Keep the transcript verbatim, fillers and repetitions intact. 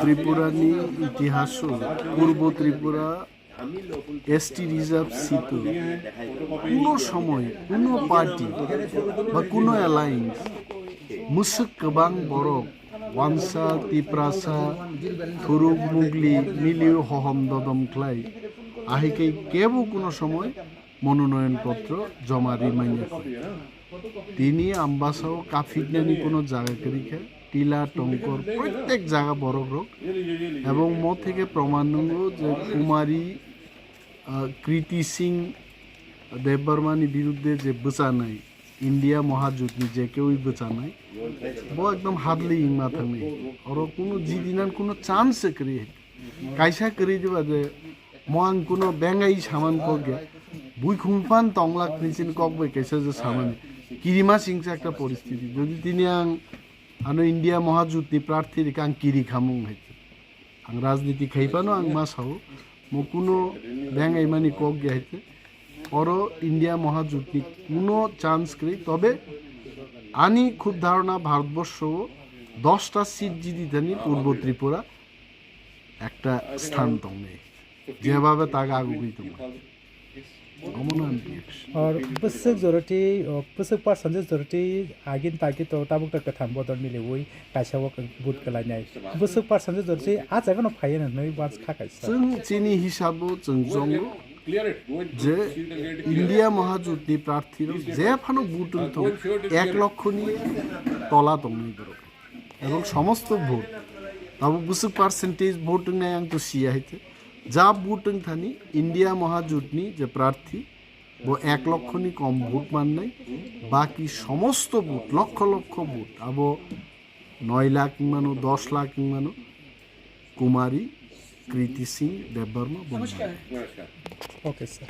Tripura ni itihaso purbo Tripura S T reserve seat o kuno somoy kuno party ba kuno alliance mwswk kwbang borok wansa, tiprasa, thuruk, mugli, miliu, hohom dodom khlai, ahai khe kebo kuno somoy mononoyon potro joma rimanya kho. Tini Ambasao kaphiknani kuno jaga kwrwi kha, Tila, Tongkor, protek jaga borok rok. Ebong mo theke proman nungo je Kumari, ah, Kriti Singh Debbarmani birudde je bwchanai, India Mahajutni je kewi bwchanai, bo ekdom hadli wngma thangnai. Oro kuno jidinan kuno chance se kwrwi. Kaisa kwrwi diba je mo ang kuno bengai saman kok ya. Bui khungphan tonglak nisin kok bai kaisa je samani. Kirima singsa ekta poristiti. Jodi tini ang ano India Mahajutni prarthi rikha ang kiri khamung hai. Ang rajniti khai phano ang ma sao. Mo kuno bengai mani kok ya hai. Oro India Mahajutni kuno chance kwrwi. Tobe ani khub dharona Bharatborsho o dosta seat jidi thani Purbo Tripura ekta sthan tongnai, jebabe taga agugwi tongnai. Omono ani reaction. Or bwswk joroti, o, bwswk percentage joroti agin tagi to tabuk ta kwthang bodol miliwi kaisa o vote kwlainai. Bwswk percentage joroti a jaga no phaiya hinwi wans kha kaisa. Chwng chini hisabo chwng chongo je India Mahajutni prarthi rok je phano vote wng thung ek lokhoni tola tongnai borok. Ebong somosto vote. Abo bwswk percentage vote wngnai ang to siya haite. Ja vote wng thani India Mahajutni je prarthi, bo ek lokhoni kom vote mannai. Baki somosto vote, lokkho lokkho vote. Abo noi lakh wngmano, dos lakh wngmano, Kumari Kriti Singh Debbarma bo mannai. Okay, sir.